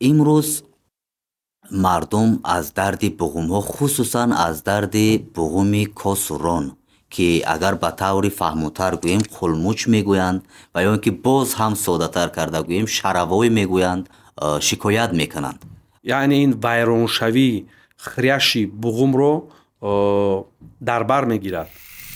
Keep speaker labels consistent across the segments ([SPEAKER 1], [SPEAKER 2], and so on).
[SPEAKER 1] Имрӯз мардум аз дарди буғумҳо, хусусан аз дарди буғуми косу рон, ки агар ба таври фаҳмутар гӯем, қулмуч мегӯянд, ва ё ин ки боз ҳам соддатар карда гӯем, шаравой мегӯянд, шикоят мекунанд.
[SPEAKER 2] Яъне ин вайроншавии хрящи буғумро дар бар мегирад.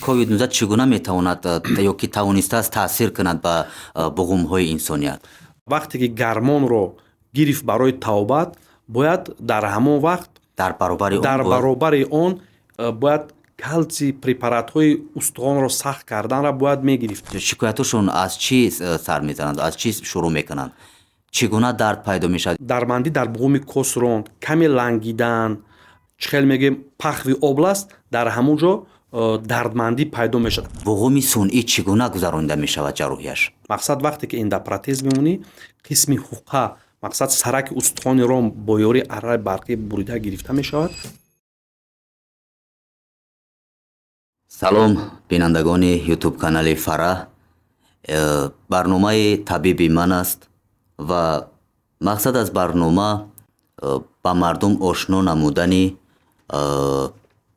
[SPEAKER 1] Ковид-19 чӣ гуна метавонад ё ки тавонистааст таъсир кунад ба буғумҳои инсоният?
[SPEAKER 2] Вақте ки гармонро гирифт барои тавбат, бояд дар ҳамон вақт
[SPEAKER 1] дар баробари он
[SPEAKER 2] дар баробари он бояд калсий препаратҳои устухонро сахт карданро бояд мегирифт.
[SPEAKER 1] Шикояташон аз чӣ сар мезананд, аз чӣ шурӯъ мекунанд? Чӣ гуна дард пайдо мешавад?
[SPEAKER 2] Дармандӣ дар буғуми косрон, каме лангидан, чӣ хел мегӯем, пахви област, дар ҳамон ҷо дардмандӣ пайдо мешавад.
[SPEAKER 1] Буғуми сунъӣ чӣ гуна гузаронида мешавад ҷарроҳияш?
[SPEAKER 2] Мақсад, вақте ки эндопротез мемонӣ, қисми ҳуққа, мақсад, сараки устухони ром бо ёрии арраи барқӣ бурида гирифта мешавад.
[SPEAKER 1] Салом, бинандагони ютуб канали Фараҳ. Барномаи табиби ман аст ва мақсад аз барнома ба мардум ошно намудани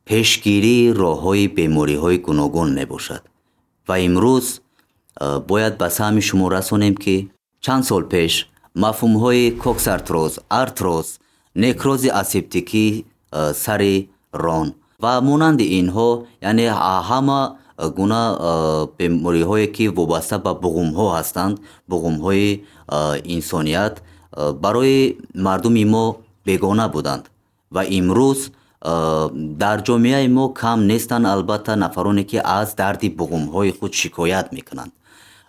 [SPEAKER 1] пешгирии роҳҳои бемориҳои гуногун мебошад. Ва имрӯз бояд ба саҳми шумо расонем, ки чанд сол пеш мафҳумҳои коксартроз, артроз, некрози асептикӣ сари рон ва монанди инҳо, яъне ҳама гуна бемориҳое, ки вобаста ба буғумҳо ҳастанд, буғумҳои инсоният барои мардуми мо бегона буданд. Ва имрӯз дар ҷомеаи мо кам нестанд, албатта, нафароне, ки аз дарди буғумҳои худ шикоят мекунанд.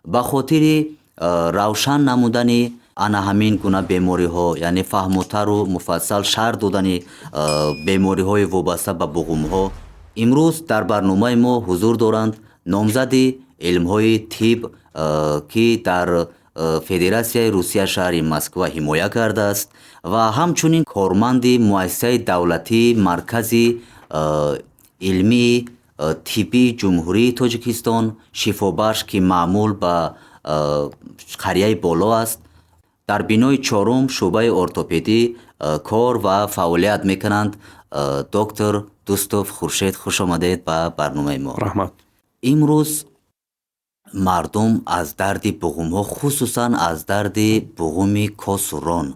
[SPEAKER 1] Ба хотири равшан намудани ана ҳамин гуна бемориҳо, яъне фаҳмутару муфассал шарҳ додани бемориҳои вобаста ба буғумҳо, имрӯз дар барномаи мо ҳузур доранд номзади илмҳои тиб, ки дар Федератсияи Русия, шаҳри Москва ҳимоя кардааст ва ҳамчунин корманди муассисаи давлатии Маркази илмии тиббии Ҷумҳурии Тоҷикистон Шифобахш, ки маъмул ба қарияи боло аст, дар бинои чорум шӯъбаи ортопедӣ кор ва фаъолият мекунанд. Доктор Дустов Хуршед, хуш омадед ба барномаи мо.
[SPEAKER 2] Раҳмат.
[SPEAKER 1] Имрӯз мардум аз дарди буғумҳо, хусусан аз дарди буғуми косу рон,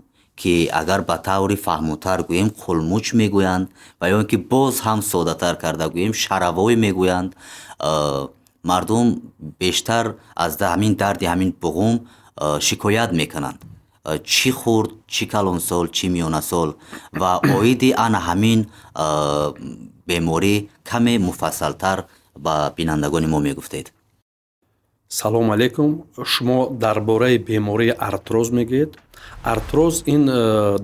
[SPEAKER 1] ки агар ба таври фаҳмутар гӯем, қулмуч мегӯянд, ва ё ин ки боз ҳам соддатар карда гӯем, шаравой мегӯянд, мардум бештар аз ҳамин дарди ҳамин буғум шикоят мекунанд. Чӣ хурд, чӣ калонсол, чӣ миёнасол. Ва оиди ана ҳамин беморӣ каме муфассалтар ба бинандагони мо мегуфтед.
[SPEAKER 2] Салом алейкум. Шумо дар бораи бемории артроз мегӯед. Артроз ин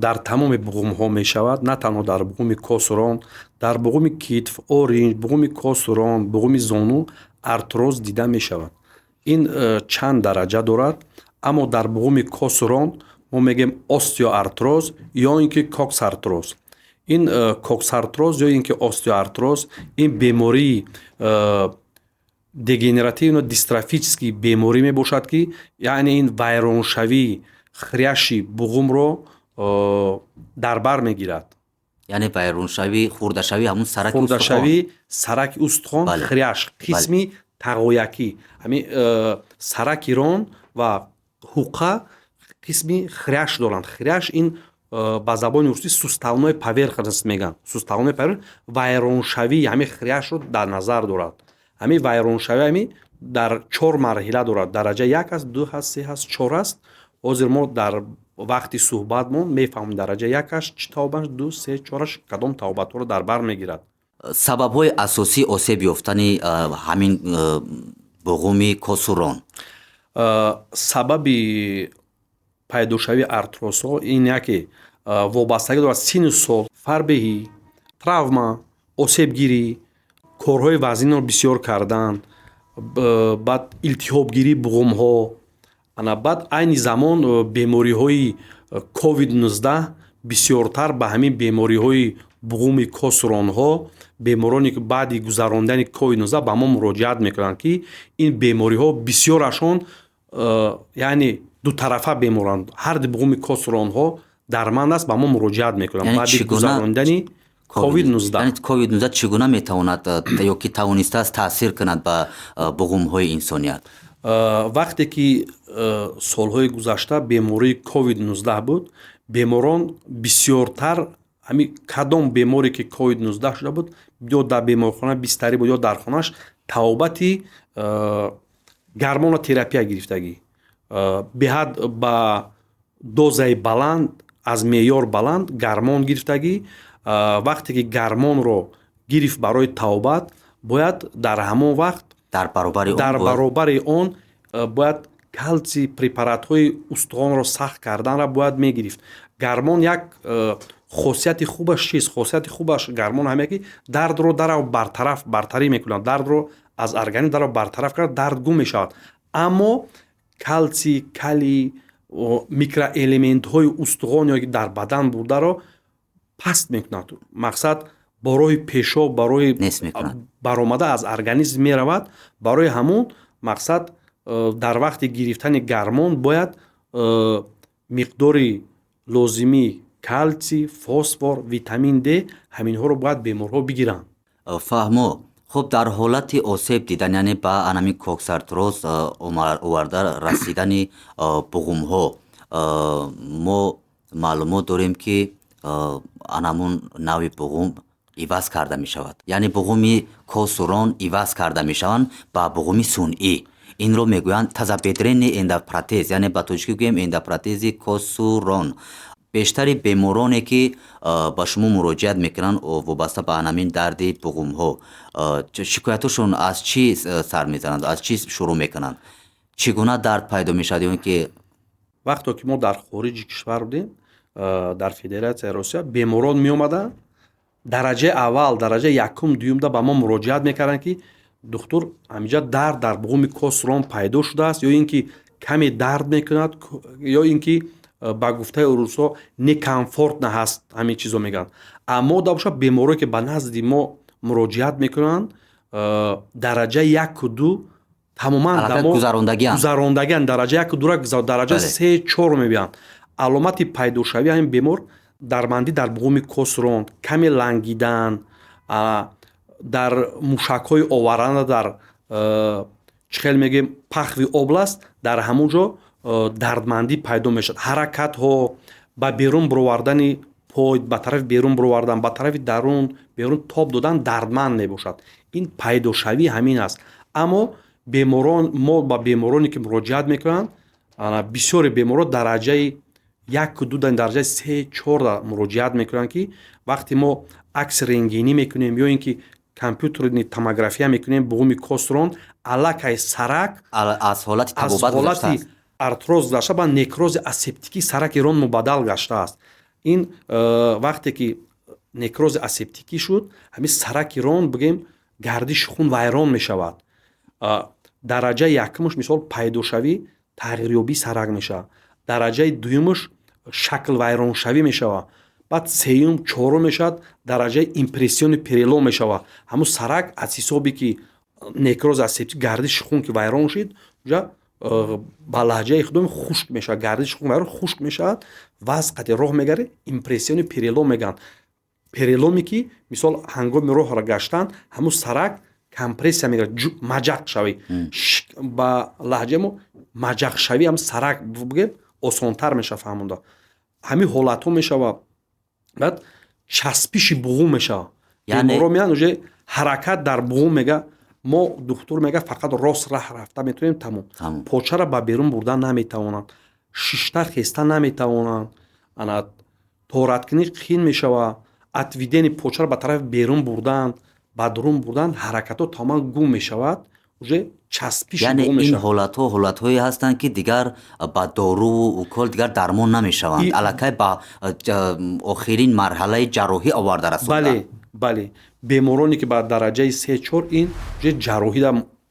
[SPEAKER 2] дар тамоми буғумҳо мешавад, на танҳо дар буғуми косурон, дар буғуми китф, оринҷ, буғуми косурон, буғуми зону артроз дида мешавад. Ин чанд дараҷа дорад, аммо дар буғуми косурон мо мегӯем остеоартроз ё ин ки коксартроз. Ин коксартроз ё ин ки остеоартроз ин бемории дегенеративно-дистрофический беморӣ мебошад, ки яъне ин вайроншавии хрящи буғумро дар бар мегирад.
[SPEAKER 1] Яъне вайроншавӣ, хурдашавӣ ҳамун сараки устухон.
[SPEAKER 2] Хурдашавии сараки устухон, хрящ, қисми тағоякӣ, ҳамин сараки рон ва ҳуққа қисми хрящ доранд. Хрящ ин ба забони русӣ суставной поверхность мегӯянд. Суставной поверхность вайроншавии ҳамин хрящро дар назар дорад. Ҳамин вайроншавӣ ҳамин дар чор марҳила дорад. Дараҷа як аст, ду ҳаст, се ҳаст, чор аст. Ҳозир мо дар вақти суҳбатмон мефаҳмем дараҷа якаш чӣ тавбаш, ду, се, чораш кадом тавбатҳоро дар бар мегирад.
[SPEAKER 1] Сабабҳои асосии осеб ёфтани ҳамин буғуми косурон?
[SPEAKER 2] Сабаби пайдошавии артрозҳо ин яке вобастагӣ дорад синну сол, фарбеҳӣ, травма, осебгирӣ, корҳои вазнинро бисёр кардан, баъд илтиҳобгирии буғумҳо, ана баъд айни замон бемориҳои ковид-19 бисёртар ба ҳамин бемориҳои буғуми косуронҳо, бемороне ки баъди гузарондани ковид-19 ба мо муроҷиат мекунанд, ки ин бемориҳо бисёрашон яъне дутарафа беморанд, ҳар ду буғуми косуронҳо Дарманд аст, ба мо муроҷиат мекунанд баъди гузарондани COVID-19.
[SPEAKER 1] Яъне COVID-19 чӣ гуна метавонад ё ки тавонистааст таъсир кунад ба буғумҳои инсоният?
[SPEAKER 2] Вақте ки солҳои гузашта бемории COVID-19 буд, беморон бисёртар, ҳамин кадом беморе ки COVID-19 шуда буд, ё дар беморхона бистарӣ буд, ё дар хонааш, табобати гормонотерапия гирифтагӣ, беҳад ба дозаи баланд, аз меъёр баланд гармон гирифтагӣ. Вақте ки гармонро гирифт барои табобат, бояд дар ҳамон вақт
[SPEAKER 1] дар
[SPEAKER 2] баробари он бояд калтсий препаратҳои устухонро сахт карданро бояд мегирифт. Гармон як хосияти хубаш чист? Хосияти хубаш гармон ҳаме ки дардро дарав бартараф, бартарӣ мекунад, дардро аз организм дарав бартараф кард, дард гум мешавад. Аммо калтсий, калий, микроэлементҳои устухон ё ки дар бадан бударо паст мекунад. Мақсад, бо роҳи пешоб, ба роҳи баромада аз организм меравад. Барои ҳамун мақсад дар вақти гирифтани гармон бояд миқдори лозимии калтсий, фосфор, витамин Д, ҳаминҳоро бояд беморҳо бигиранд.
[SPEAKER 1] Фаҳмо. Хуб, дар ҳолати осеб дидан, яъне ба анами коксартроз оварда расидани буғумҳо, мо маълумот дорем, ки анамун нави буғум иваз карда мешавад, яъне буғуми косу рон иваз карда мешаванд ба буғуми сунъӣ. Инро мегӯянд тазобедренный эндопротез, яъне ба тоҷикӣ гӯем эндопротези косу рон. Бештари бемороне ки ба шумо муроҷиат мекунанд вобаста ба анамин дарди буғумҳо, шикояташон аз чӣ сар мезананд, аз чӣ шурӯъ мекунанд, чӣ гуна дард пайдо мешавад ё ки?
[SPEAKER 2] Вақто ки мо дар хориҷи кишвар будем, дар Федератсияи Россия, беморон меомаданд, дараҷаи аввал, дараҷаи якум, дуюмда ба мо муроҷиат мекарданд, ки духтур, ҳаминҷа дард дар буғуми косу рон пайдо шудааст, ё ин ки каме дард мекунад, ё ин ки ба гуфтаи русҳо некомфортно ҳаст, ҳамин чизо мегӯянд. Аммо да бошад, беморое ки ба назди мо муроҷиат мекунанд, дараҷаи яку ду тамоман гузарондагианд, дараҷа яку дура, дараҷаи се, чор мебиёнд. Аломати пайдошавии ҳамин бемор дармандӣ дар буғуми косу рон, каме лангидан дар мушакҳои оваранда, дар чӣ хел мегӯем, паховый область, дар ҳамон ҷо дардмандӣ пайдо мешавад. Ҳаракатҳо ба берун бировардани пой, ба тарафи берун бировардан, ба тарафи дарун берун тоб додан дардманд мебошад. Ин пайдошавӣ ҳамин аст. Аммо беморон, мо ба бемороне ки муроҷиат мекунанд, бисёре беморон дараҷаи яку ду, дараҷаи се, чор муроҷиат мекунанд, ки вақте мо акси рентгенӣ мекунем ё ин ки компютерни томография мекунем буғуми косу рон, аллакай сарак
[SPEAKER 1] аз ҳолати
[SPEAKER 2] табобат ҳолати артроз гузашта, ба некрози асептикӣ сараки рон мубаддал гаштааст. Ин вақте ки некрози асептикӣ шуд, ҳамин сараки рон, бигем, гардиши хун вайрон мешавад. Дараҷаи якумаш, мисол, пайдошавӣ тағйирёбии сарак мешавад, дараҷаи дуюмаш шакл вайроншавӣ мешавад, баъд сеюм, чорум мешавад, дараҷаи импрессионный перелом мешавад. Ҳамун сарак аз ҳисобе ки некроз асептик, гардиши хун ки вайрон шид, уҷа ба лаҳҷаи худом хушк мешавад, гардиши хун вайрон, хушк мешавад, вазн қати роҳ мегарӣ, импрессионный перелом мегӯянд. Переломе ки, мисол, ҳангоми роҳро гаштан ҳамун сарак компрессия мегирад, маҷақшавӣ, ба лаҳҷаи мо маҷақшавӣ ҳам сарак бигем, осонтар мешавад фаҳмонда. Ҳамин ҳолатҳо мешавад. Баъд часпиши буғум мешавад. Беморо меянд, уже ҳаракат дар буғум, мега, мо духтур мега, фақат рост раҳ рафта метавонем, тамом, почаро ба берун бурдан наметавонанд, шишта хеста наметавонанд, ана тораткунӣ қин мешавад, отведение почаро ба тарафи берун бурдан, ба дурун бурдан, ҳаракатҳо тамоман гум мешавад, уже часпиш.
[SPEAKER 1] Яъне ин ҳолатҳо ҳолатҳое ҳастанд, ки дигар ба доруву укол дигар дармон намешаванд, аллакай ба охирин марҳалаи ҷарроҳӣ оварда расонда.
[SPEAKER 2] Бале, бемороне ки ба дараҷаи се, чор, ин уже ҷарроҳӣ,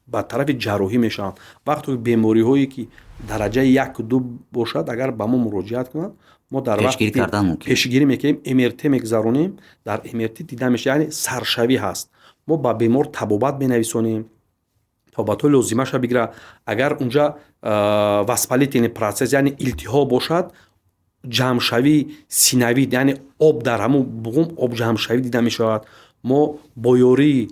[SPEAKER 2] ба тарафи ҷарроҳӣ мешаванд. Вақте бемориҳое ки дараҷаи яку ду бошад, агар ба мо муроҷиат кунанд, мо дар
[SPEAKER 1] вақт
[SPEAKER 2] пешгирӣ мекунем, МРТ мегузаронем. Дар МРТ дида мешавад, яъне саршавӣ ҳаст. Мо ба бемор табобат менависонем, табобатҳои лозимаша бигира. Агар унҷа воспалительный процесс, яъне илтиҳоб бошад. ҷамъшавии синовит, яъне об дар ҳамун буғум обҷамъшавӣ дида мешавад. Мо бо ёрии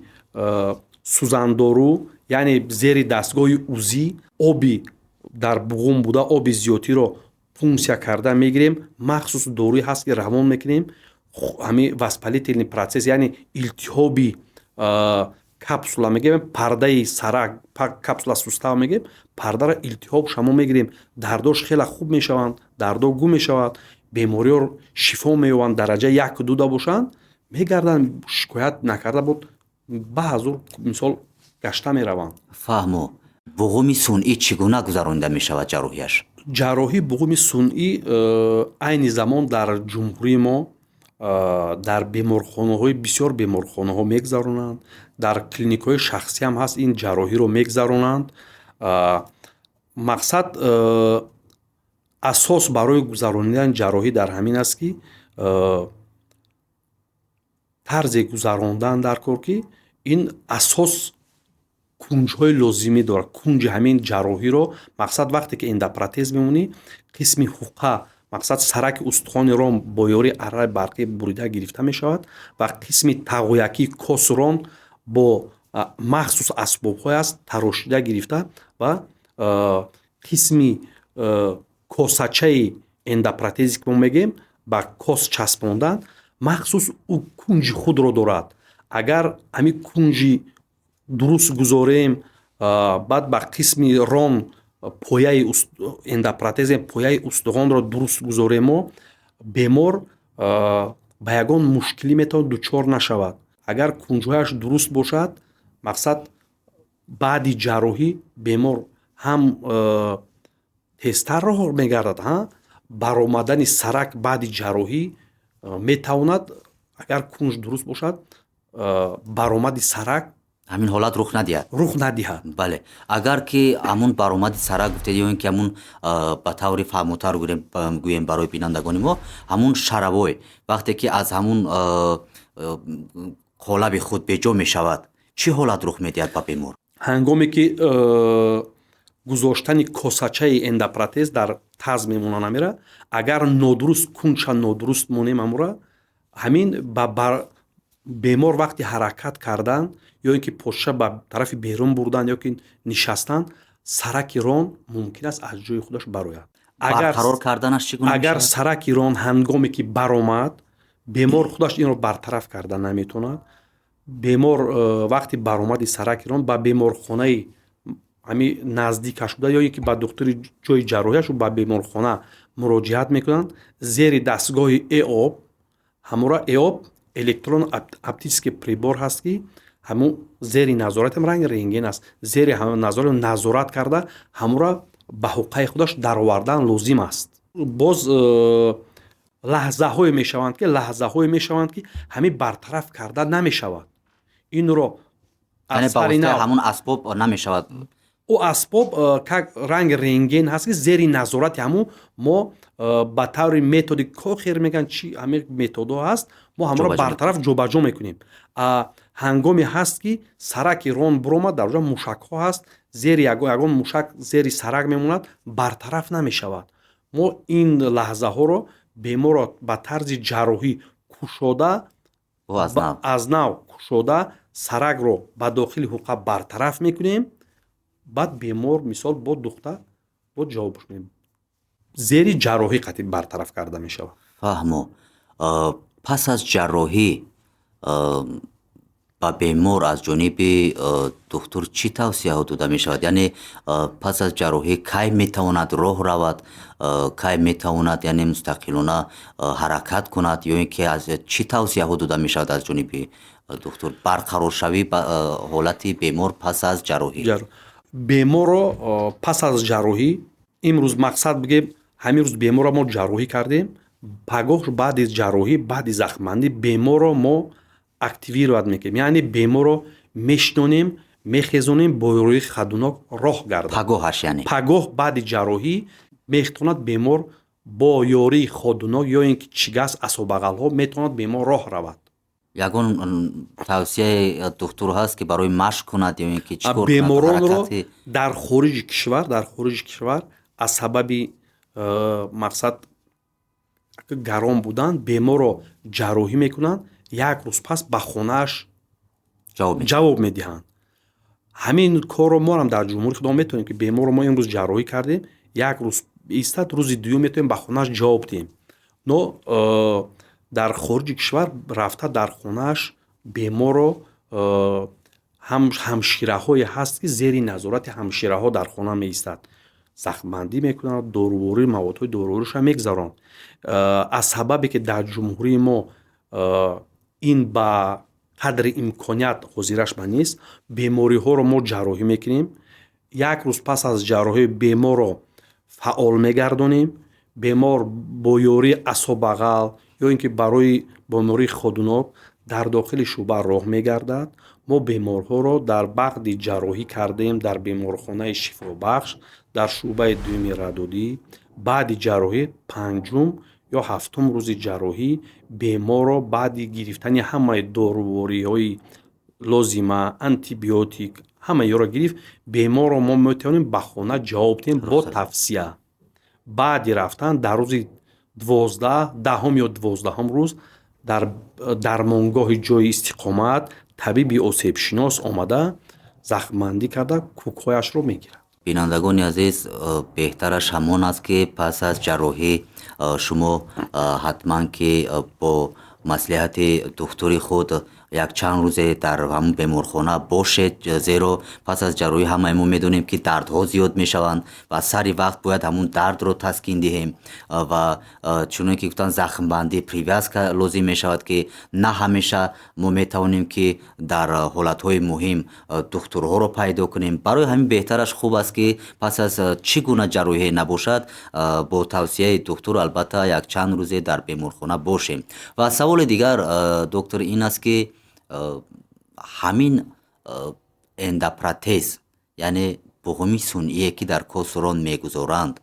[SPEAKER 2] сӯзандору, яъне зери дастгоҳи УЗИ, оби дар буғум буда, оби зиёдтиро пунксия карда мегирем. Махсус доруе ҳаст, ки равон мекунем. Ҳамин воспалительный процесс, яъне илтиҳоби капсула мегӯем, пардаи сарак, капсула сустава мегӯем, пардаро илтиҳоб шамо мегирем. Дардош хеле хуб мешаванд, дардо гум мешавад, бемориҳо шифо меёбанд. Дараҷаи яку дуда бошанд, мегарданд, шикоят накарда буд, баъзур мисол гашта мераванд.
[SPEAKER 1] Фаҳмо. Буғуми сунъӣ чӣ гуна гузаронида мешавад ҷарроҳияш?
[SPEAKER 2] Ҷарроҳии буғуми сунъӣ айни замон дар ҷумҳурии мо дар беморхонаҳои, бисёр беморхонаҳо мегузаронанд, дар клиникҳои шахсӣ ҳам ҳаст, ин ҷарроҳиро мегузаронанд. Мақсад, асос барои гузаронидани ҷарроҳӣ дар ҳамин аст, ки тарзе гузарондан дар кор, ки ин асос кунҷҳои лозимӣ дорад. Кунҷи ҳамин ҷарроҳиро, мақсад, вақте ки эндопротез мемонӣ, қисми ҳуққа, мақсад, сараки устухони рон бо ёрии арраи барқӣ бурида гирифта мешавад ва қисми тағоякии кос рон бо махсус асбобҳое аст, тарошида гирифта ва қисми косачаи эндопротезе, ки мо мегӯем, ба кос часпондан, махсус ӯ кунҷи худро дорад. Агар ҳамин кунҷи дуруст гузорем, баъд ба қисми рон, пояи эндопротезе, пояи устухонро дуруст гузоремо, бемор ба ягон мушкилӣ метавонад дучор нашавад. Агар кунҷҳояш дуруст бошад, мақсад, баъди ҷарроҳӣ бемор ҳам тезтар роҳ мегардад. Ҳа, баромадани сарак баъди ҷарроҳӣ метавонад, агар кунҷ дуруст бошад, баромади сарак
[SPEAKER 1] ҳамин ҳолат рух надиҳад.
[SPEAKER 2] Рух надиҳад.
[SPEAKER 1] Бале, агар ки ҳамун баромади сарак гуфтед ё ин ки ҳамун ба таври фаҳмотар гӯем барои бинандагони мо, ҳамун шаравой вақте ки аз ҳамун қолаби худ беҷо мешавад, чӣ ҳолат рух медиҳад ба бемор?
[SPEAKER 2] Ҳангоме ки гузоштани косачаи эндопротез дар таз мемона, намера, агар нодуруст кунҷа нодуруст монем, амура ҳамин ба бемор вақти ҳаракат кардан ё ин ки поча ба тарафи берун бурдан ё ки нишастан, сараки рон мумкин аст аз ҷои худаш барояд.
[SPEAKER 1] Барқарор карданаш чӣ гуна?
[SPEAKER 2] Агар сараки рон ҳангоме ки баромад, бемор худаш инро бартараф карда наметавонад. Бемор вақти баромади сараки рон ба беморхонаи ҳамин наздикаш буда ё ин ки ба духтури ҷои ҷарроҳияш ба беморхона муроҷиат мекунанд. Зери дастгоҳи ЭОП, ҳамура ЭОП, электрон оптический прибор ҳаст, ки ҳамун зери назоратам, ранги рентген аст, зери назорат карда, ҳамура ба ҳуққаи худаш даровардан лозим аст. Боз лаҳзаҳое мешаванд, ки ҳамин бартараф карда намешавад инро.
[SPEAKER 1] Ҳамун асбоб намешавад?
[SPEAKER 2] Ӯ асбоб как ранги рентген ҳаст, ки зери назорати ҳамун мо ба таври методи Кохер мегӯянд, чи ҳамин методҳо ҳаст, мо ҳамонро бартараф ҷобаҷо мекунем. Ҳангоме ҳаст, ки сараки рон буромад, дар оҷа мушакҳо ҳаст, зери ягон мушак зери сарак мемонад, бартараф намешавад. Мо ин лаҳзаҳоро беморро ба тарзи ҷарроҳӣ кушода, аз нав кушода, саракро ба дохили ҳуққа бартараф мекунем. Баъд бемор, мисол, бо духта бо ҷавобш мекунем, зери ҷарроҳӣ қатъи бартараф карда мешавад.
[SPEAKER 1] Фаҳмо. Пас аз ҷарроҳӣ ба бемор аз ҷониби духтур чӣ тавсияҳо дода мешавад? Яъне пас аз ҷарроҳӣ кай метавонад роҳ равад, кай метавонад, яъне мустақилона ҳаракат кунад ё ин ки аз чӣ тавсияҳо дода мешавад аз ҷониби духтур, барқароршавӣ ҳолати бемор пас аз ҷарроҳӣ?
[SPEAKER 2] Беморро пас аз ҷарроҳӣ имрӯз, мақсад бигем, ҳамин рӯз беморро мо ҷарроҳӣ кардем, пагоҳ баъди ҷарроҳӣ, баъди захмбандӣ беморро мо активировать мекунем, яъне беморро мешинонем, мехезонем, бо ёрии ходунок роҳ гардад.
[SPEAKER 1] Пагоҳаш яъне?
[SPEAKER 2] Пагоҳ баъди ҷарроҳӣ метавонад бемор бо ёрии ходунок ё ин ки чигас, асобағалҳо метавонад бемор роҳ равад.
[SPEAKER 1] Ягон тавсияи духтур ҳаст, ки барои машқ кунад ё ин ки чӣ кор?
[SPEAKER 2] Беморонро дар хориҷи кишвар аз сабаби мақсад Гарон будан, беморро ҷарроҳӣ мекунанд, як рӯз пас ба хонааш ҷавоб медиҳанд. Ҳамин корро моам дар ҷумҳури худо метавонем, ки беморро мо имрӯз ҷарроҳӣ кардем, як рӯз истад, рӯзи дуюм метавонем ба хонааш ҷавоб диҳем. Но дар хориҷи кишвар рафта дар хонааш беморро ҳамшираҳое ҳаст, ки зери назорати ҳамшираҳо дар хона меистад, захмбандӣ мекунанд, доруворӣ, маводҳои дорувориша мегузаронанд. Аз сабабе ки дар ҷумҳурии мо ин ба қадри имконият ҳозираш ба нест, бемориҳоро мо ҷарроҳӣ мекунем, як рӯз пас аз ҷарроҳӣ беморро фаъол мегардонем. Бемор бо ёрии асобағал ё ин ки барои бемории ходунок дар дохили шӯъба роҳ мегардад. Мо беморҳоро дар баъди ҷарроҳӣ кардем дар беморхонаи Шифобахш, дар шӯъбаи дуюми радодӣ, баъди ҷарроҳӣ, панҷум ё ҳафтум рӯзи ҷарроҳӣ, беморро баъди гирифтани ҳамаи дорувориҳои лозима, антибиотик, ҳамаи ёро гирифт, беморро мо метавонем ба хона ҷавоб диҳем бо тавсия. Баъди рафтан дар рӯзи 12, 10-ум ё 12-ум рӯз дар дармонгоҳи ҷойи истиқомат табиби осебшинос омада, захмбандӣ карда, кӯкҳояшро мегирад.
[SPEAKER 1] Бинандагони азиз, беҳтараш ҳамон аст, ки пас аз ҷарроҳӣ шумо ҳатман ки бо маслиҳати духтури худ якчанд рӯзе дар ҳамон беморхона бошед, зеро пас аз ҷарроҳӣ ҳамаи мо медонем, ки дардҳо зиёд мешаванд ва сари вақт бояд ҳамон дардро таскин диҳем. Ва чуноне ки гуфтанд, захмбандӣ, привязка лозим мешавад, ки на ҳамеша мо метавонем, ки дар ҳолатҳои муҳим духтурҳоро пайдо кунем. Барои ҳамин беҳтараш хуб аст, ки пас аз чӣ гуна ҷарроҳие набошад, бо тавсияи духтур албатта якчанд рӯзе дар беморхона бошем. Ва саволи дигар, доктор, ин аст, ки ҳамин эндопротез, яъне буғуми сунъие, ки дар косурон мегузоранд,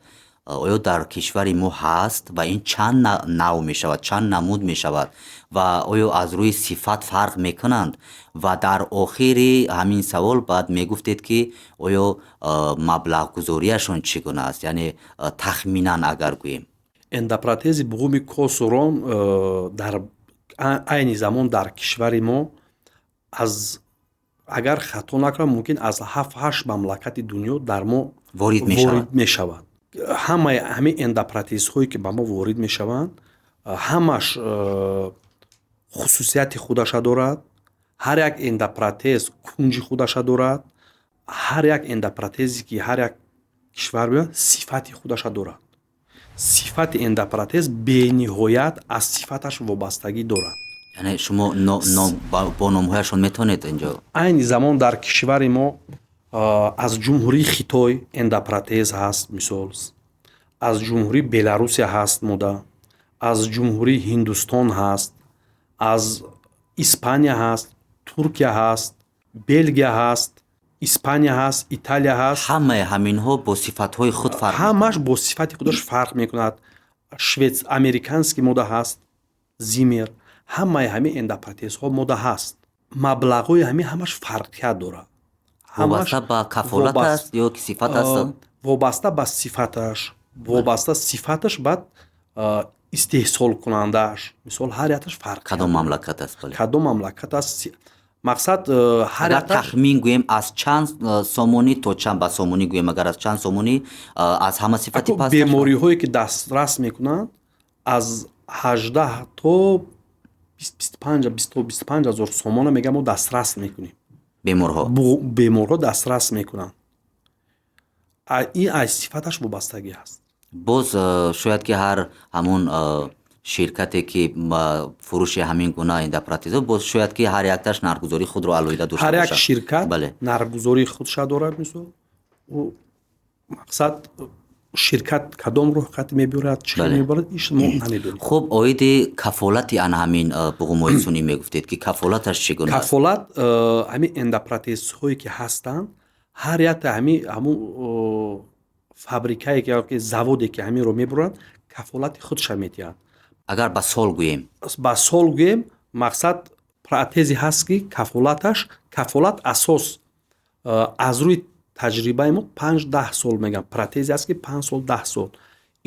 [SPEAKER 1] оё дар кишвари мо ҳаст ва ин чанд навъ мешавад, чанд намуд мешавад ва оё аз рӯи сифат фарқ мекунанд? Ва дар охири ҳамин савол баъд мегуфтед, ки оё маблағгузорияшон чӣ гуна аст, яъне тахминан агар гӯем.
[SPEAKER 2] Эндопротези буғуми косурон дар айни замон дар кишвари мо аз, агар хато накунам, мумкин аз ҳафт ҳашт мамлакати дунё дар мо
[SPEAKER 1] ворид
[SPEAKER 2] мешавад. Мешавад. Ҳамаи ҳамин эндопротезҳое, ки ба мо ворид мешаванд, ҳамаш хусусияти худаша дорад. Ҳар як эндопротез кунҷи худаша дорад. Ҳар як эндопротезе, ки ҳар як кишвар биёяд, сифати худаша дорад. Сифати эндопротез бениҳоят аз сифаташ вобастагӣ дорад.
[SPEAKER 1] Яъне шумо бо номҳояшон метавонед инҷо?
[SPEAKER 2] Айни замон дар кишвари мо аз Ҷумҳурии Хитой эндопротез ҳаст, мисол, аз Ҷумҳурии Беларусия ҳаст мода, аз Ҷумҳурии Ҳиндустон ҳаст, аз Испания ҳаст, Туркия ҳаст, Белгия ҳаст, Испания ҳаст, Италия ҳаст.
[SPEAKER 1] Ҳамаи ҳаминҳо бо сифатҳои худ фарқ?
[SPEAKER 2] Ҳамаш бо сифати худаш фарқ мекунад. Швед, американский мода ҳаст, Зимер. Ҳамаи ҳамин эндопротезҳо мода ҳаст. Маблағҳои ҳамин ҳамаш фарқият дорад.
[SPEAKER 1] Вобаста ба кафолат аст ё ки сифат аст?
[SPEAKER 2] Вобаста ба сифаташ, вобаста сифаташ, баъд истеҳсолкунандааш, мисол, ҳар якташ фарқ.
[SPEAKER 1] Кадом мамлакат аст?
[SPEAKER 2] Кадом мамлакат аст, мақсад.
[SPEAKER 1] Ҳар тахмин гӯем, аз чанд сомонӣ то чанд, ба сомонӣ гӯем, агар аз чанд сомонӣ аз ҳама сифати
[SPEAKER 2] паст? Бемориҳое, ки дастрас мекунанд, аз 18 то 25, то 25 000 сомона, мегам, мо дастрас мекунем.
[SPEAKER 1] Беморҳо?
[SPEAKER 2] Беморҳо дастрас мекунанд. Ин аз сифаташ вобастагӣ аст.
[SPEAKER 1] Боз шояд ки ҳар ҳамун ширкате, ки фурӯши ҳамин гуна эндопротезо, боз шояд ки ҳар якташ нархгузории худро алоҳида дошта.
[SPEAKER 2] Ҳар як ширкат нархгузории худша дорад. Мисол, мақсад, ширкат кадом рӯҳхат мебиёрад, чӣ мебарад, иш мо намедонем.
[SPEAKER 1] Хуб, оиди кафолати ана ҳамин буғумҳои сунъӣ мегуфтед, ки кафолаташ чӣ гуна аст?
[SPEAKER 2] Кафолат, ҳамин эндопротезҳое, ки ҳастанд, ҳар якта ҳамин ҳамун фабрикае ки, заводе, ки ҳаминро мебуранд, кафолати худша медиҳад.
[SPEAKER 1] Агар ба сол гӯем?
[SPEAKER 2] Ба сол гӯем, мақсад, протезе ҳаст, ки кафолаташ, кафолат асос аз рӯи таҷрибаи мо 5-10 сол мегам. Протезе ҳаст, ки 5 сол, 10 сол.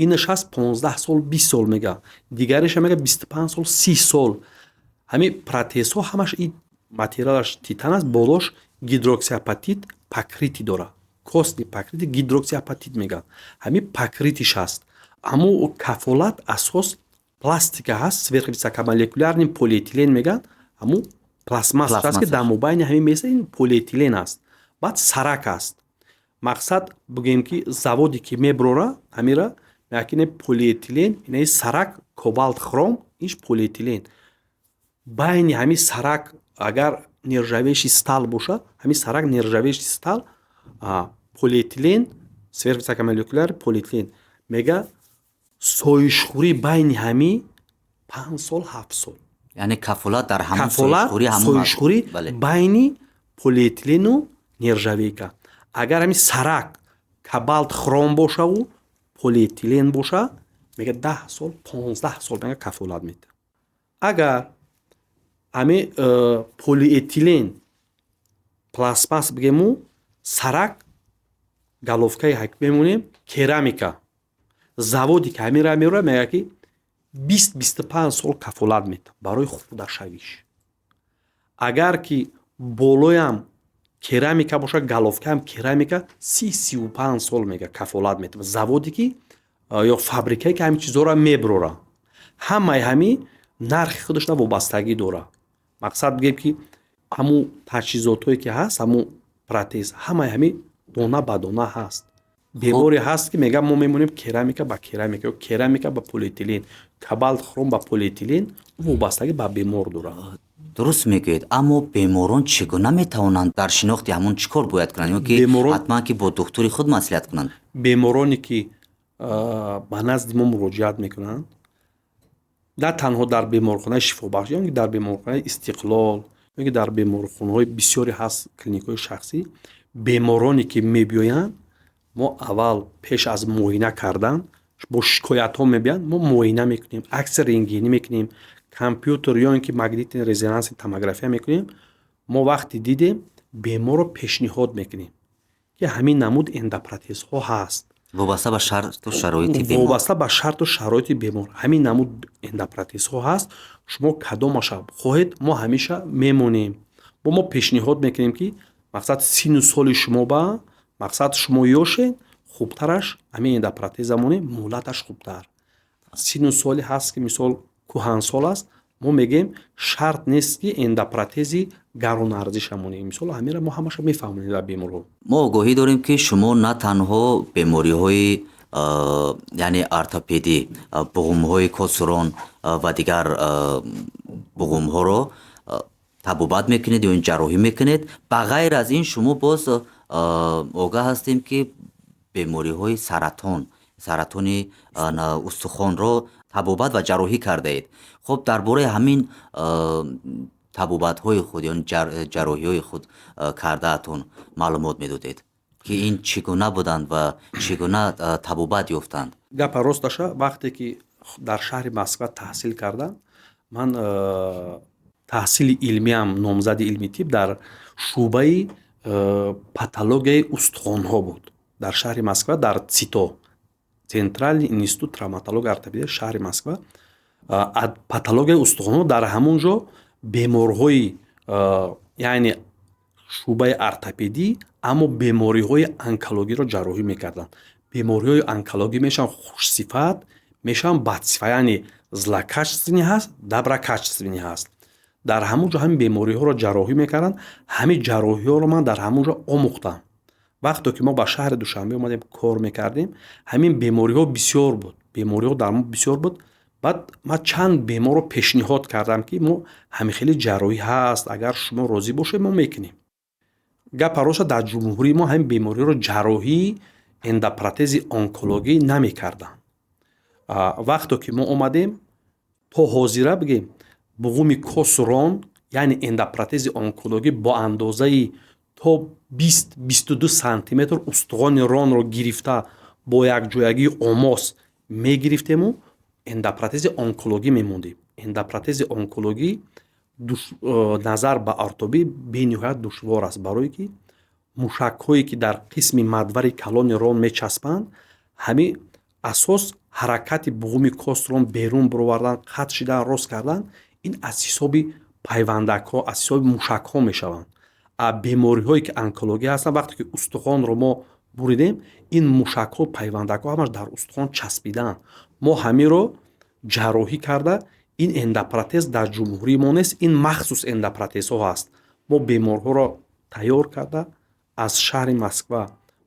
[SPEAKER 2] Инаш ҳаст 15 сол, 20 сол мега, дигареша мега 25 сол, 30 сол. Ҳамин протезҳо ҳамаш и материалаш титан аст, болош гидроксиапатит покрытие дорад, костный покрытие гидроксиапатит мегӯянд, ҳамин покрытие ш ҳаст. Ҳамун кафолат асос пластика ҳаст, сверхвысокомолекулярный полиэтилен мегӯянд, ҳамун пластмасс аст, ки дар мобайни ҳамин меса ин полиэтилен аст, баъд сарак аст. Мақсад бигӯем, ки заводе ки меброра ҳамира, мегӯяд, ки ин полиэтилен, инаи сарак кобалт хром, иш полиэтилен. Байни ҳамин сарак агар нержавеющий сталь бошад, ҳамин сарак нержавеющий сталь, полиэтилен, сверхвысокомолекулярный полиэтилен мега, соишхӯрӣ байни ҳамин 5 сол, 7 сол.
[SPEAKER 1] Яъне кафолат дар ҳамон
[SPEAKER 2] соишхӯрӣ байни полиэтилену нержавейка. Агар ҳамин сарак кобалт хром бошаву полиэтилен боша, мега, 10 сол, 15 сол мега кафолат медиҳад. Агар ҳамин полиэтилен пластмасс бигему, сарак головкаи ҳак мемонем керамика, заводе ки ҳаминра меорад, мегӯяд, ки 20-25 сол кафолат медиҳад барои хурдашавиш. Агар ки болоям керамика бошад, головкаам керамика, 30-35 сол мега кафолат медиҳад заводе ки ё фабрикае ки ҳамин чизҳоро меброра. Ҳамаи ҳамин нархи худашна вобастагӣ дорад. Мақсад бигем, ки ҳамун таҷҳизотҳое ки ҳаст, ҳамун протез, ҳамаи ҳамин дона ба дона ҳаст. Беморе ҳаст, ки мегӯям, мо мемонем керамика ба керамика ё керамика ба полиэтилен, кобалт хром ба полиэтилен, вобастагӣ ба бемор дорад.
[SPEAKER 1] Дуруст мегӯед, аммо беморон чӣ гуна метавонанд дар шинохти ҳамон, чӣ кор бояд кунанд ё ки ҳатман ки бо духтури худ маслиҳат кунанд?
[SPEAKER 2] Бемороне ки ба назди мо муроҷиат мекунанд, на танҳо дар беморхонаи Шифобахш, ё ки дар беморхонаи Истиқлол, ё ки дар беморхонаҳои бисёре ҳаст, клиникҳои шахсӣ, бемороне ки мебиёянд, мо аввал пеш аз муоина кардан бо шикоятҳо мебиёянд. Мо муоина мекунем, акси рентгенӣ мекунем, компютер ё ин ки магнитный резонансный томография мекунем. Мо вақте дидем, беморро пешниҳод мекунем, ки ҳамин намуд эндопротезҳо ҳаст.
[SPEAKER 1] Вобаста ба шарту шароити бемор.
[SPEAKER 2] Вобаста ба шарту шароити бемор ҳамин намуд эндопротезҳо ҳаст, шумо кадомаша хоҳед, мо ҳамеша мемонем. Бо мо пешниҳод мекунем, ки мақсад сину соли шумо ба мақсад шумо ёшед, хубтараш ҳамин эндопротеза монем, муҳлаташ хубтар. Сину соли ҳаст, ки мисол кӯҳансол аст, мо мегӯем, шарт нест, ки эндопротези гаронарзиша монем. Мисол, ҳаминро мо ҳамаша мефаҳмонем дар беморҳо.
[SPEAKER 1] Мо огоҳӣ дорем, ки шумо на танҳо бемориҳои, яъне ортопедӣ, буғумҳои косурон ва дигар буғумҳоро табобат мекунед ё ин ҷарроҳӣ мекунед. Ба ғайр аз ин, шумо боз огаҳ ҳастем, ки бемориҳои саратон, саратони устухонро табобат ва ҷарроҳӣ кардаед. Хуб, дар бораи ҳамин табобатҳои худ ё ҷарроҳиҳои худ кардаатон маълумот медодед, ки ин чӣ гуна буданд ва чӣ гуна табобат ёфтанд?
[SPEAKER 2] Гапа росташа, вақте ки дар шаҳри Москва таҳсил кардам, ман таҳсили илмиам, номзади илми тиб дар шӯъбаи патологияи устухонҳо буд дар шаҳри Москва, дар ЦИТО, Центральный институт травматология ортопедия шаҳри Москва, патологияи устухонҳо. Дар ҳамон ҷо беморҳои, яъне шӯъбаи ортопедӣ, аммо бемориҳои онкологиро ҷарроҳӣ мекарданд. Бемориҳои онкологӣ мешаванд хушсифат, мешаванд бадсифат, яъне злокачественный ҳаст, доброкачественный ҳаст. Дар ҳамон ҷо ҳамин бемориҳоро ҷарроҳӣ мекарданд. Ҳамин ҷарроҳиҳоро ман дар ҳамон ҷо омӯхтам. Вақте ки мо ба шаҳри Душанбе омадем, кор мекардем, ҳамин бемориҳо бисёр буд, бемориҳо дар мо бисёр буд. Баъд ман чанд беморро пешниҳод кардам, ки мо ҳамин хели ҷарроҳӣ ҳаст, агар шумо розӣ бошед, мо мекунем. Гапа роста, дар ҷумҳурии мо ҳамин бемориҳоро ҷарроҳии эндопротези онкологӣ намекарданд. Вақте ки мо омадем, то ҳозира бигем, буғуми косурон, яъне эндопротези онкологӣ бо андозаи то 20-22 сантиметр устухони ронро гирифта, бо якҷоягии омос мегирифтему эндопротези онкологӣ мемондем. Эндопротези онкологӣ назар ба ортопедӣ бениҳоят душвор аст, барое ки мушакҳое ки дар қисми мадвари калони рон мечаспанд, ҳамин Асос ҳаракати буғуми кострон берун баровардан, қатъ шидан, рост кардан, ин аз ҳисоби пайвандакҳо, аз ҳисоби мушакҳо мешаванд. А бемориҳое ки онкология ҳастанд, вақте ки устухонро мо буридем, ин мушакҳо, пайвандакҳо ҳамаш дар устухон часпидаанд. Мо ҳаминро ҷарроҳӣ карда, ин эндопротез дар ҷумҳурии мо нест, ин махсус эндопротезҳо ҳаст. Мо беморҳоро тайёр карда, аз шаҳри Москва,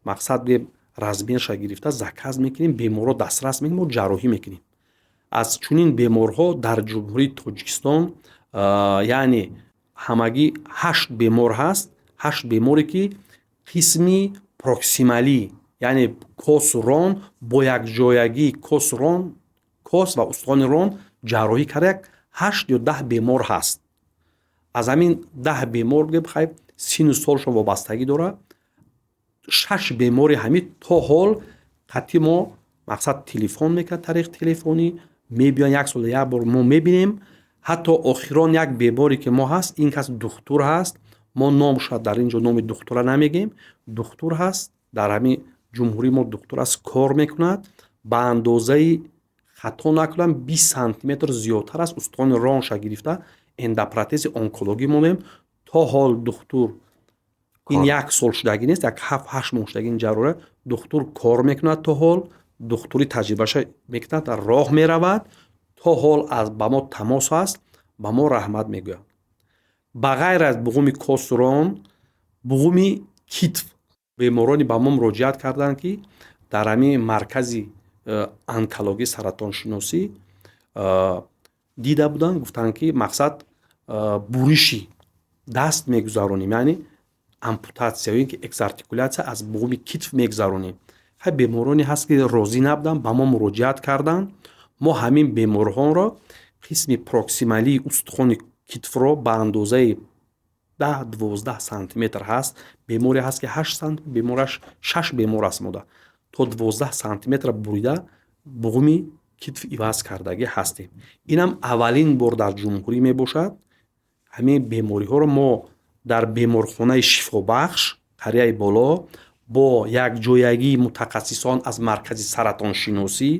[SPEAKER 2] мақсад гӯем, размерша гирифта заказ мекунем, беморро дастрас мекунем, мо ҷарроҳӣ мекунем. Аз чунин беморҳо дар Ҷумҳурии Тоҷикистон, яъне ҳамагӣ 8 бемор ҳаст. 8 беморе ки қисми проксималӣ, яъне косу рон, бо якҷоягии косу рон, кос ва устухони рон ҷарроҳӣ карда, як 8 ё 10 бемор ҳаст. Аз ҳамин 10 бемор, бигӯем, хайр, сину солшон вобастагӣ дорад, шаш бемори ҳамин то ҳол қатъи мо, мақсад, телефон мекунад, тариқи телефонӣ мебиён, як сол як бор мо мебинем. Ҳатто охирон як беморе ки мо ҳаст, ин кас духтур ҳаст, мо номша дар ин ҷо, номи духтура намегӯем, духтур ҳаст, дар ҳамин ҷумҳурии мо духтур аст, кор мекунад. Ба андозаи, хато накунам, 20 сантиметр зиёдтар аст устухони ронша гирифта, эндопротези онкологӣ монем. То ҳол духтур, ин як сол шудагӣ нест, як 7-8 моҳ шудагӣ ин ҷарроҳия, духтур кор мекунад, то ҳол духтури таҷрибаша мекунад, роҳ меравад, то ҳол ба мо тамос ҳаст, ба мо раҳмат мегӯяд. Ба ғайр аз буғуми косу рон, буғуми китф беморони ба мо муроҷиат карданд, ки дар ҳамин маркази онкологӣ, саратоншиносӣ дида буданд, гуфтанд, ки мақсад, буриши даст мегузаронем, яъне ампутатсия ё ин ки экзартикулятсия аз буғуми китф мегузаронем. Хай, бемороне ҳаст, ки розӣ набуданд, ба мо муроҷиат карданд. Мо ҳамин беморҳоро қисми проксималии устухони китфро ба андозаи 10-12 сантиметр ҳаст, беморе ҳаст, ки 8 сантиметр, бемораш шаш бемор аст, мода то 12 сантиметр бурида, буғуми китф иваз кардагӣ ҳастем. Инам аввалин бор дар ҷумҳурӣ мебошад. Ҳамин бемориҳоро мо дар беморхонаи «Шифобахш» қарияи боло бо якҷоягии мутахассисон аз маркази саратоншиносӣ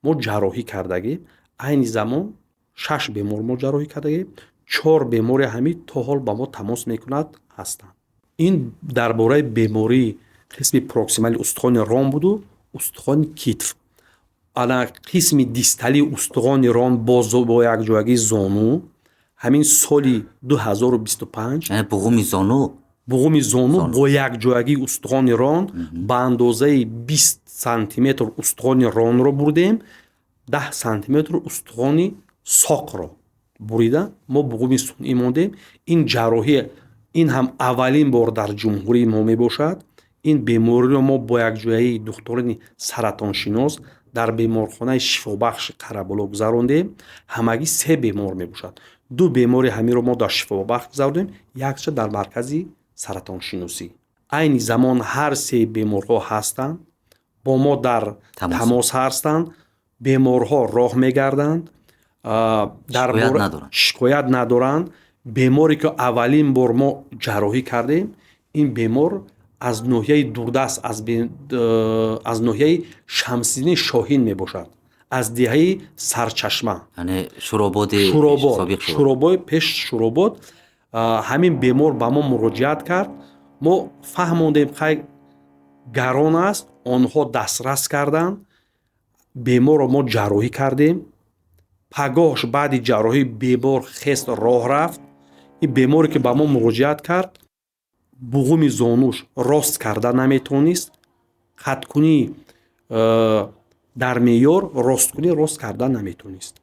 [SPEAKER 2] мо ҷарроҳӣ кардагӣ. Айни замон шаш бемор мо ҷарроҳӣ кардагӣ, чор бемори ҳамин то ҳол ба мо тамос мекунад, ҳастанд. Ин дар бораи бемории қисми проксимали устухони рон буду устухони китф. Ана қисми дисталии устухони рон бо якҷоягии зону ҳамин соли 2025.
[SPEAKER 1] Буғуми зону.
[SPEAKER 2] Буғуми зону бо якҷоягии устухони рон ба андозаи 20 сантиметр устухони ронро бурдем, 10 сантиметр устухони соқро бурида, мо буғуми сунъӣ мондем. Ин ҷарроҳӣ, ин ҳам аввалин бор дар ҷумҳурии мо мебошад. Ин бемориро мо бо якҷоягии духтурони саратоншинос дар беморхонаи «Шифобахши» Қараболо гузарондем. Ҳамагӣ се бемор мебошад. Ду бемори ҳаминро мо дар «Шифобахш» гузарондем, якча дар маркази саратоншиносӣ. Айни замон ҳар се беморҳо ҳастанд, бо мо дар тамос ҳастанд, беморҳо роҳ мегарданд, шикоят надоранд. Беморе ки аввалин бор мо ҷарроҳӣ кардем, ин бемор аз ноҳияи дурдаст, аз ноҳияи Шамсиддини Шоҳин мебошад, аз деҳаи Сарчашма. Шуробод, пеш Шуробод. Ҳамин бемор ба мо муроҷиат кард, мо фаҳмондем, хай, гарон аст, онҳо дастрас карданд, беморро мо ҷарроҳӣ кардем. Пагоҳш баъди ҷарроҳӣ бемор хест, роҳ рафт. Ин беморе ки ба мо муроҷиат кард, буғуми зонуш рост карда наметавонист, қатъкунӣ дар меъёр росткунӣ рост карда наметавонист.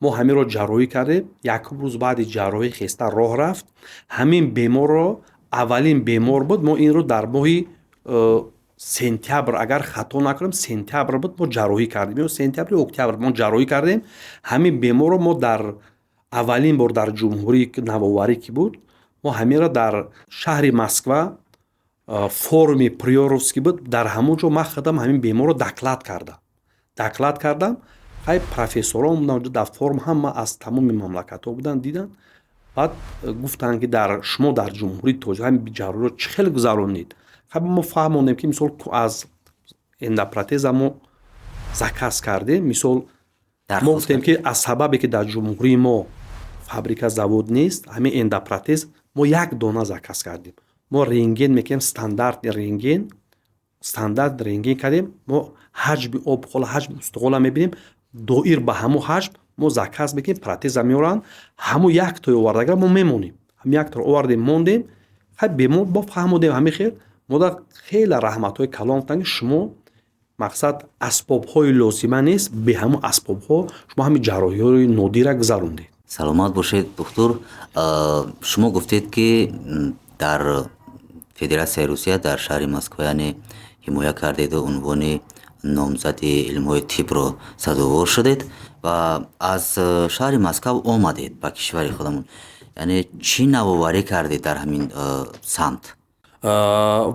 [SPEAKER 2] Мо ҳаминро ҷарроҳӣ кардем, якум рӯз баъди ҷарроҳӣ хеста роҳ рафт. Ҳамин беморро, аввалин бемор буд, мо инро дар моҳи сентябр, агар хато накунам, сентябр буд, мо ҷарроҳӣ кардем, ё сентябр ё октябр мо ҷарроҳӣ кардем. Ҳамин беморро мо дар аввалин бор дар ҷумҳурии навоварӣ ки буд, мо ҳаминро дар шаҳри Москва форуми Приоровский буд, дар ҳамон ҷо ман худам ҳамин беморро доклад кардам. Хай, профессорон буданд дар форум, ҳама аз тамоми мамлакатҳо буданд, диданд, баъд гуфтанд, ки дар шумо дар Ҷумҳурии Тоҷик ҳамин ҷарроҳиро чӣ хел гузаронед? Хай, мо фаҳмондем, ки мисол аз эндопротеза мо Заказ кардем. Мисол, мо гуфтем, ки аз сабабе ки дар ҷумҳурии мо фабрика, завод нест, ҳамин эндопротез мо як дона заказ кардем. Мо рентген мекунем, стандарти рентген, стандарт рентген кардем. Мо ҳаҷми обхола, ҳаҷми устухона мебинем, доир ба ҳамун ҳаҷм мо заказ мекунем, протеза меоранд. Ҳамун яктои овардагара мо мемонем. Ҳамин якторо овардем, мондем. Хай, бемор бо фаҳмодем. Ҳамин хел мода хеле раҳматҳои калон гуфтанд, ки шумо, мақсад, асбобҳои лозима нест, бе ҳамун асбобҳо шумо ҳамин ҷарроҳиҳои нодира гузарондед.
[SPEAKER 1] Саломат бошед, духтур. Шумо гуфтед, ки дар Федератсияи Русия, дар шаҳри Москва, яъне ҳимоя кардеду унвони номзади илмҳои тибро сазовор шудед ва аз шаҳри Москав омадед ба кишвари худамон. Яъне чӣ навоварӣ кардед дар ҳамин самт?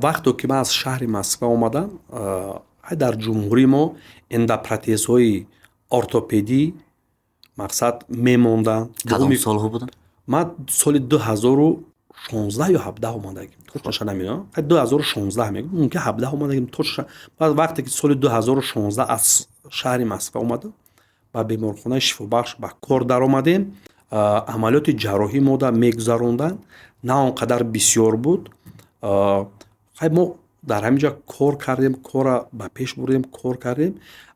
[SPEAKER 2] Вақто ки ман аз шаҳри Москва омадам, дар ҷумҳурии мо эндопротезҳои ортопедӣ, мақсад, мемонданд.
[SPEAKER 1] Кадом солҳо буданд?
[SPEAKER 2] Ман соли 2016 ё 17 омадагим, точноша намедонам. 2016 мегӯм, мумкин 17 омадагим точно. Баъд вақте ки соли 2016 аз шаҳри Москва омадам, ба беморхонаи Шифобахш ба кор даромадем. Амалиёти ҷарроҳӣ мода мегузаронданд, на он қадар бисёр буд. Хай, мо дар ҳамин ҷо кор кардем, корра ба пеш бурдем, кор кардем.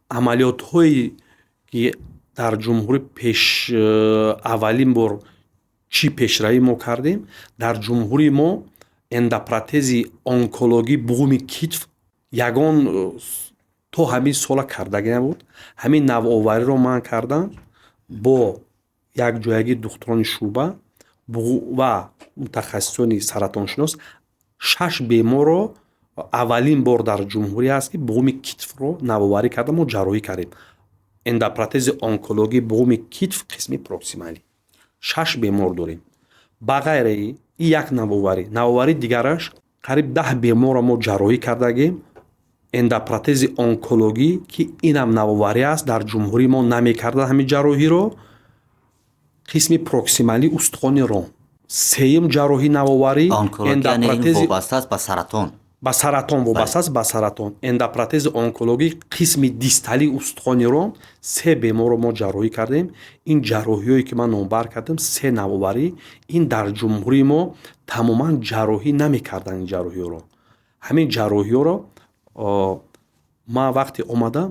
[SPEAKER 2] Амалиётҳое ки дар ҷумҳурӣ пеш аввалин бор чӣ пешравӣ мо кардем: дар ҷумҳурии мо эндопротези онкологӣ буғуми китф ягон то ҳамин сола кардагӣ набуд. Ҳамин навовариро ман кардам бо якҷоягии духтурони шӯъба ва мутахассисони саратоншинос. Шаш беморро аввалин бор дар ҷумҳурӣ аст, ки буғуми китфро навоварӣ карда, мо ҷарроҳӣ кардем. Эндопротези онкологии буғуми китф қисми проксималӣ, шаш бемор дорем. Ба ғайраи ин як навоварӣ, навоварии дигараш: қариб 10 беморро мо ҷарроҳӣ кардагем эндопротези онкологӣ, ки инам навоварӣ аст, дар ҷумҳурии мо намекарданд ҳамин ҷарроҳиро, қисми проксималии устухони рон. Сеюм ҷарроҳӣ навоварӣ.
[SPEAKER 1] Вобаста аст ба саратон?
[SPEAKER 2] Ба саратон вобаста аст, ба саратон. Эндопротези онкологӣ қисми дисталии устухони рон, се беморро мо ҷарроҳӣ кардем. Ин ҷарроҳиҳое ки ман номбар кардам, се навоварӣ, ин дар ҷумҳурии мо тамоман ҷарроҳӣ намекарданд ин ҷарроҳиҳоро. Ҳамин ҷарроҳиҳоро ман вақте омадам,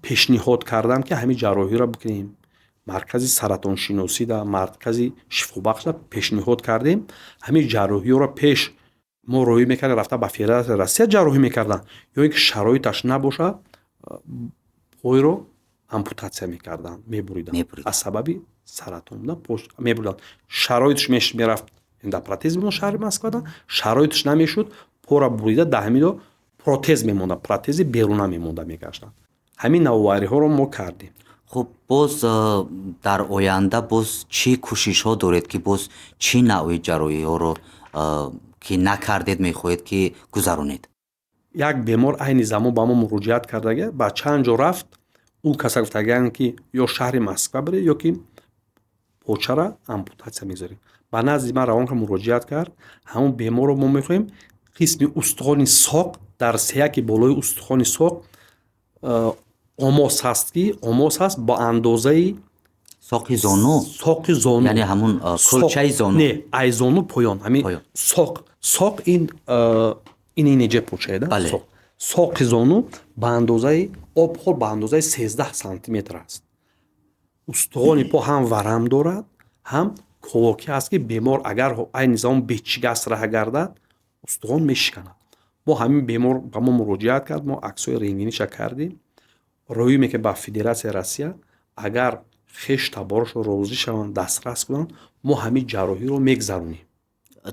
[SPEAKER 2] пешниҳод кардам, ки ҳамин ҷарроҳиро бикунем. Маркази саратоншиносида, маркази Шифобахшда пешниҳод кардем. Ҳамин ҷарроҳиҳоро пеш мо роҳӣ мекардем, рафта ба Федератсияи Россия ҷарроҳӣ мекарданд ё ин ки шароиташ набошад, пойро ампутатсия мекарданд, мебуриданд. Аз сабаби саратон будан мебуриданд. Шароитш мерафт, эндопротез мемонд шаҳри Москвада, шароитш намешуд, пора бурида, дар ҳамино протез мемонда, протези беруна мемонда, мегаштанд. Ҳамин навовариҳоро мо кардем.
[SPEAKER 1] Хуб, боз дар оянда боз чӣ кӯшишҳо доред, ки боз чӣ навъи ҷарроҳиҳоро, ки накардед, мехоҳед, ки гузаронед?
[SPEAKER 2] Як бемор айни замон ба мо муроҷиат кардага, ба чанд ҷо рафт. Ӯ каса гуфтагианд, ки ё шаҳри Москва бире, ё ки почара ампутатсия мегузорем. Ба назди ман равон муроҷиат кард. Ҳамон беморро мо мехоҳем қисми устухони соқ, дар сеяки болои устухони соқ омос ҳаст, ки омос ҳаст ба андозаи
[SPEAKER 1] Соқи зону?
[SPEAKER 2] Соқи зону.
[SPEAKER 1] Яъне ҳамун кулчаи зону?
[SPEAKER 2] Не, ай зону поён, ҳамин соқ. Соқ ин инеҷа почаеда. Соқ, соқи зону ба андозаи обхор, ба андозаи 13 сантиметр аст. Устухони по ҳам варам дорад, ҳам ковокӣ аст, ки бемор агар айни замон бечигаст раҳ гардад, устухон мешиканад. Мо ҳамин бемор ба мо муроҷиат кард, мо аксҳои рентгениша кардем, роҳӣ мекунем ба Федератсияи Россия. Агар хеш таборашро розӣ шаванд, дастрас кунанд, мо ҳамин ҷарроҳиро мегзаронем.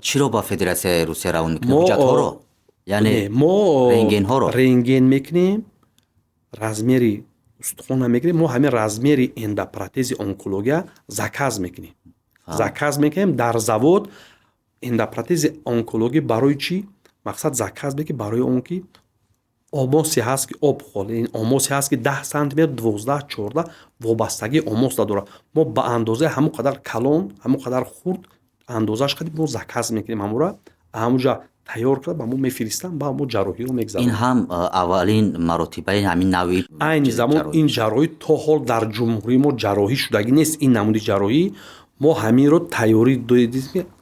[SPEAKER 1] Чиро ба Федератсияи Русия равон мекунем? Ҳуҷҷатҳоро, яъне
[SPEAKER 2] мо
[SPEAKER 1] рентгенҳоро?
[SPEAKER 2] Рентген мекунем, размери устухона мегирем. Мо ҳамин размери эндопротези онкология заказ мекунем, заказ мекунем дар завод. Эндопротези онкологӣ барои чӣ, мақсад, заказ мекунем? Барои он ки омосе ҳаст, ки об омосе ҳаст, ки 10 сантиметр, 12, 14, вобастагии омос дорад. Мо ба андозаи ҳамон қадар калон, ҳамон қадар хурд андозааш қадим мо заказ мекунем, ҳамонро ҳамонҷа. Тайёр карда, ба мо мефиристанд, ба мо ҷарроҳиро мегзаронем.
[SPEAKER 1] Ин ҳам аввалин маротибаи ҳамин навъи
[SPEAKER 2] Айни замон ин ҷарроҳӣ то ҳол дар ҷумҳурии мо ҷарроҳӣ шудагӣ нест. Ин намуди ҷарроҳӣ мо ҳаминро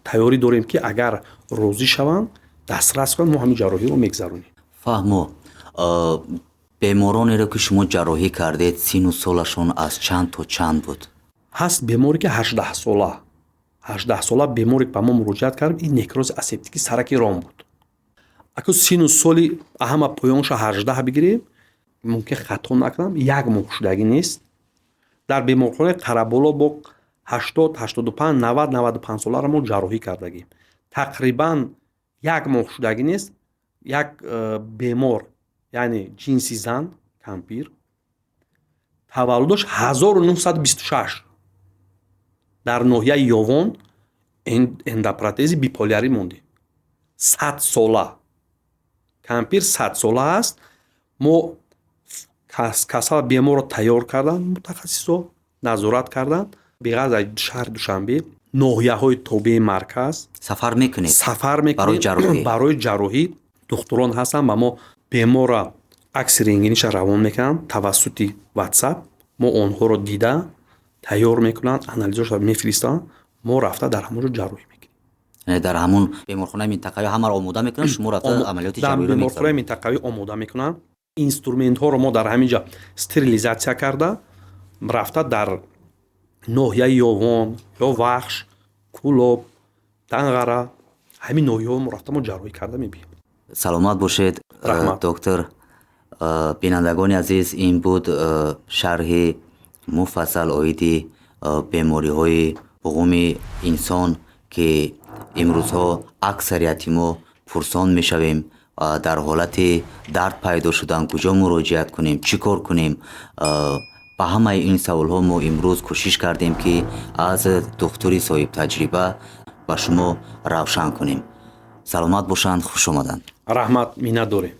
[SPEAKER 2] тайёрӣ дорем, ки агар розӣ шаванд, дастрас кунанд, мо ҳамин ҷарроҳиро мегзаронем.
[SPEAKER 1] Фаҳмо. Беморонеро, ки шумо ҷарроҳӣ кардед, сину солашон аз чанд то чанд буд?
[SPEAKER 2] Ҳаст беморе, ки 18-сола. 18-сола беморе ба мо муроҷиат кард, ин некрози асептики сараки рон буд. Аку сину соли ҳама поёнша 18 бигирем, мумкин хато накунам, як моҳ шудагӣ нест. Дар беморхонаи Қараболо бо 80, 85, 90, 95 соларо мо ҷарроҳӣ кардагим. Тақрибан як моҳ шудагӣ нест, як бемор, яъне ҷинси зан, кампир, таваллудаш 1926, дар ноҳияи Ёвон эндопротези биполярӣ мондем. 100-сола кампир, 100-сола аст. Мо касал беморро тайёр кардан, мутахассисо назорат карданд. Беғарз аз шаҳри Душанбе, ноҳияҳои тобеи марказ
[SPEAKER 1] Сафар мекунед?
[SPEAKER 2] Сафар мекунем барои ҷарроҳӣ. Духтурон ҳастанд, ба мо беморра акси рентгениша равон мекунанд тавассути Ватсап. Мо онҳоро дида тайёр мекунанд, анализошро мефиристанд, мо рафта дар ҳамон ҷо ҷарроҳӣ мекунем.
[SPEAKER 1] Дар ҳамун беморхонаи минтақавӣ ҳамаро омода мекунанд, шумо рафта амалиёти
[SPEAKER 2] Дар беморхонаи минтақавӣ омода мекунанд. Инструментҳоро мо дар ҳамин ҷо стерилизатсия карда, рафта дар ноҳияи Ёвон ё Вахш, Кӯлоб, Данғара, ҳамин ноҳияҳо мо рафта, мо ҷарроҳӣ карда мебием.
[SPEAKER 1] Саломат бошед, доктор. Бинандагони азиз, ин буд шарҳи муфассал оиди бемориҳои буғуми инсон, ки имрӯзҳо аксарияти мо пурсон мешавем: дар ҳолати дард пайдо шудан куҷо муроҷиат кунем, чӣ кор кунем? Ба ҳамаи ин саволҳо мо имрӯз кӯшиш кардем, ки аз духтури соҳибтаҷриба ба шумо равшан кунем. Саломат бошанд, хуш омаданд.
[SPEAKER 2] Раҳмат, миннат дорем.